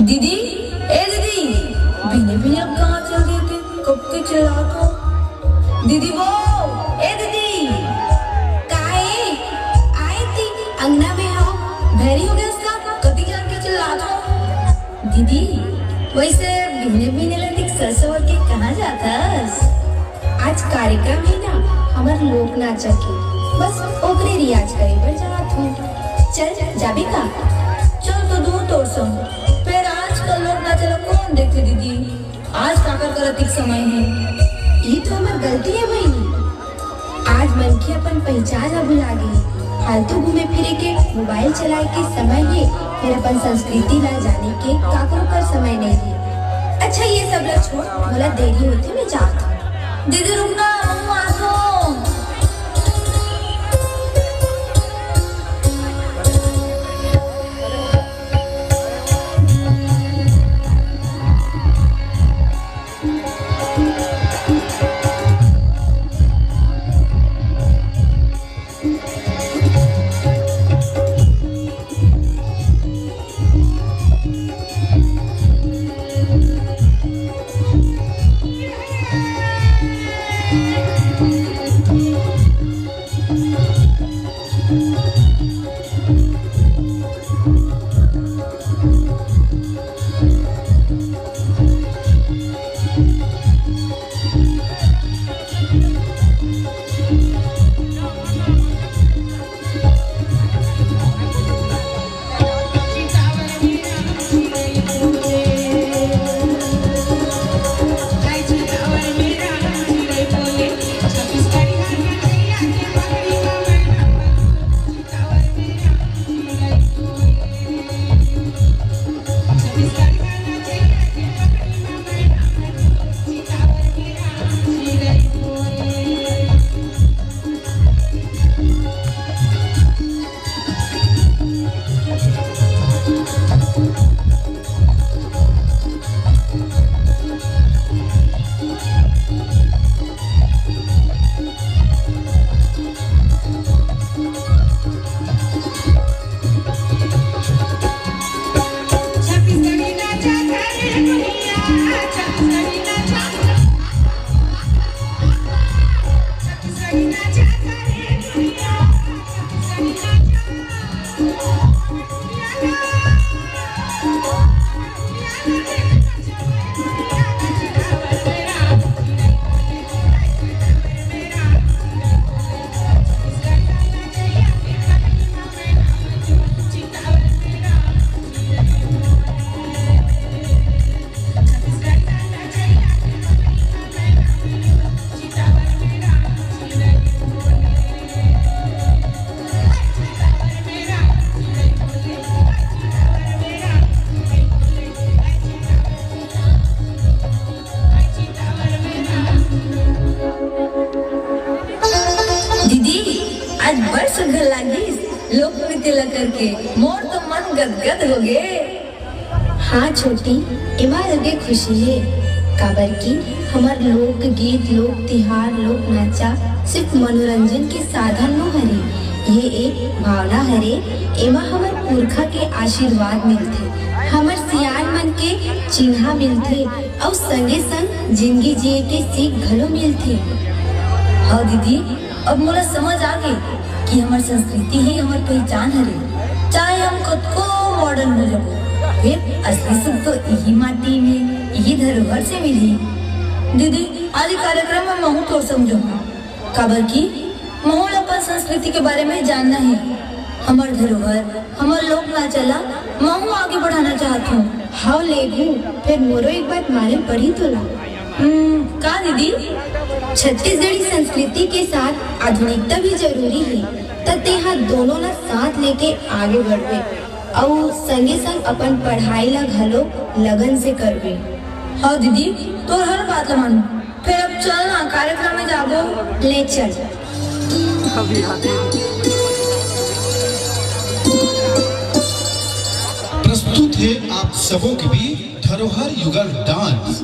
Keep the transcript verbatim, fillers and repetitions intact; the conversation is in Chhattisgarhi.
दीदी, ए दीदी, बिने बिने अब कहाँ चल देते? कब के चिल्लात हो। दीदी वो, ए दीदी, का ए? आए थी, अंगना में हो, भैरी हो गया उसका, कति जान के चिल्लात हो। दीदी, वैसे बिने बिने लतिक सरसों के कहाँ जातस? आज कार्यक्रम हे ना हमर लोक नाचा के, बस ओकरे रियाज करे बर जात हूँ। चल जाबे का? चल तो दूँ तोर संग। फेर आजकल लोक नाचा ला कोन देखथे दीदी? आज काकर करत एक समय हे। ये तो हमर गलती हे बहिनी। आज मनखे अपन पहचान ला भुला गे। फालतू घूमे फिरे के, मोबाइल चलाए के समय हे, फेर अपन संस्कृति ला जाने के काकरो कर समय नहीं हे। अच्छा, ये सब ला छोड़, मोला देरी होथे, मैं जात हूँ। दीदी रुकना, मम्मा आत हूँ। दीदी, आज बड़ सुघर लागिस लोक नृत्य ला करके, मोर तो मन गदगद हो गे। हाँ छोटी, एमा अलगे खुशी हे, काबर कि हमर लोकगीत, लोक तिहार, लोक नाचा सिर्फ मनोरंजन के साधन नो हरे, ये एक भावना हरे। एमा हमर पुरखा के आशीर्वाद मिलथे। चिन्हा मिलथे अउ संगे संग जिंदगी जिए के सीख घलो मिलथे। हव दीदी, अब मोला समझ आ गे कि हमर संस्कृति ही हमर पहिचान हरे। चाहे हम कतको modern हो जाबो, फेर असली सुख तो इही माटी में, इही धरोहर से मिलही। दीदी, आज ये कार्यक्रम में महूं तोर संग जोहूं। काबर कि महूं ला अपन संस्कृति के बारे में जानना हे। हमर धरोहर, हमर लोक नाच ला महूं आगे बढ़ाना चाहत हूं। हव लेगू, फेर मोरो एक बात मालूम पड़ही तोला। हम्म, का दीदी? छत्तीसगढ़ी संस्कृति के साथ आधुनिकता भी जरूरी हे, त तेहा दोनों ला साथ लेके आगे बढ़बे। अउ संगे संग अपन पढ़ाई ला घलो लगन से करबे। हव दीदी, तोर हर बात ला मानूं। फेर अब चल ना, कार्यक्रम में जाबो। ले चल। प्रस्तुत है आप सबों के बीच धरोहर युगल डांस।